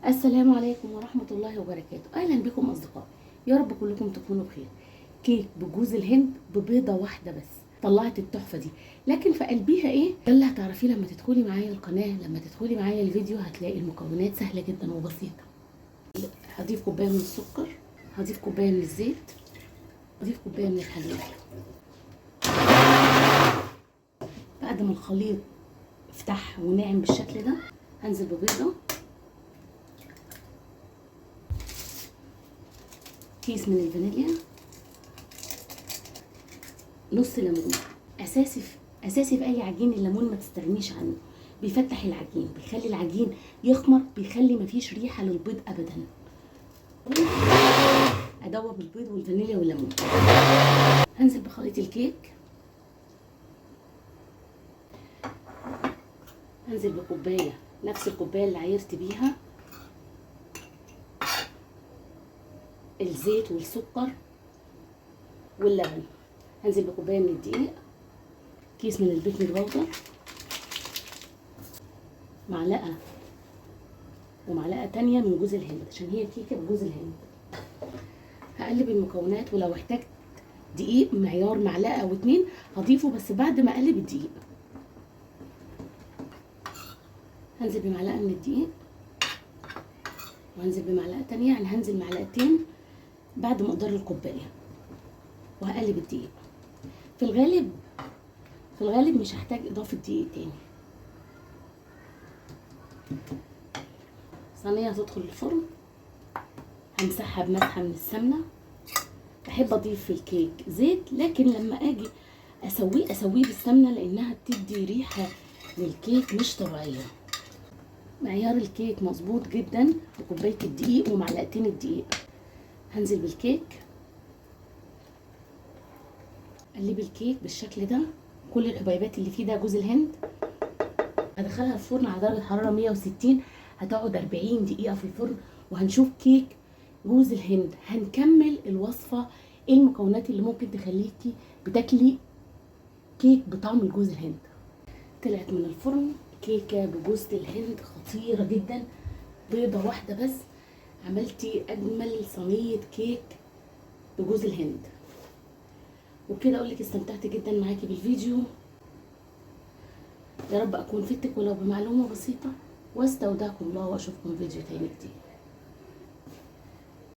السلام عليكم ورحمة الله وبركاته. أهلا بكم أصدقائي، يا رب كلكم تكونوا بخير. كيك بجوز الهند ببيضة واحدة بس طلعت التحفة دي، لكن في قلبيها ايه؟ ده اللي هتعرفيه لما تدخلي معايا القناة، لما تدخلي معايا الفيديو هتلاقي المكونات سهلة جدا وبسيطة. هضيف كوباية من السكر، هضيف كوباية من الزيت، هضيف كوباية من الحليب. بعد ما الخليط افتح وناعم بالشكل ده هنزل ببيضة، كيس من الفانيليا، نص ليمون. اساسي في اي عجين الليمون ما تستغنيش عنه، بيفتح العجين، بيخلي العجين يخمر، بيخلي مفيش ريحه للبيض ابدا. ادوب البيض والفانيليا والليمون. هنزل بخليط الكيك، هنزل بكوبايه، نفس الكوباية اللي عايرت بيها الزيت والسكر واللبن. هنزل بكوبايه من الدقيق، كيس من ال baking powder، معلقه ومعلقة تانية من جوز الهند عشان هي كيكة بجوز الهند. هقلب المكونات، ولو احتجت دقيق معيار معلقه او 2 هضيفه، بس بعد ما اقلب الدقيق. هنزل بمعلقه من الدقيق وهنزل بمعلقه تانية، يعني هنزل معلقتين بعد مقدار الكوباية، وهقلب الدقيق. في الغالب مش هحتاج اضافه دقيق تاني. صينية هتدخل الفرن، همسحها بمسحه من السمنة. بحب اضيف في الكيك زيت، لكن لما اجي اسويه بالسمنه لانها بتدي ريحه للكيك مش طبيعية. معيار الكيك مظبوط جدا بكوبايه الدقيق ومعلقتين الدقيق. هنزل بالكيك، قلبي الكيك بالشكل ده، كل الحبيبات اللي فيه ده جوز الهند. هدخلها الفرن على درجه حرارة 160، هتقعد 40 دقيقة في الفرن، وهنشوف كيك جوز الهند. هنكمل الوصفة، ايه المكونات اللي ممكن تخليكي بتاكلي كيك بطعم الجوز الهند. طلعت من الفرن كيكة بجوز الهند خطيرة جدا، بيضة واحدة بس عملتي اجمل صينية كيك بجوز الهند. وبكده اقول لك استمتعت جدا معاكي بالفيديو، يا رب اكون فدتك ولو بمعلومة بسيطة، واستودعكم الله واشوفكم فيديو تاني جديد.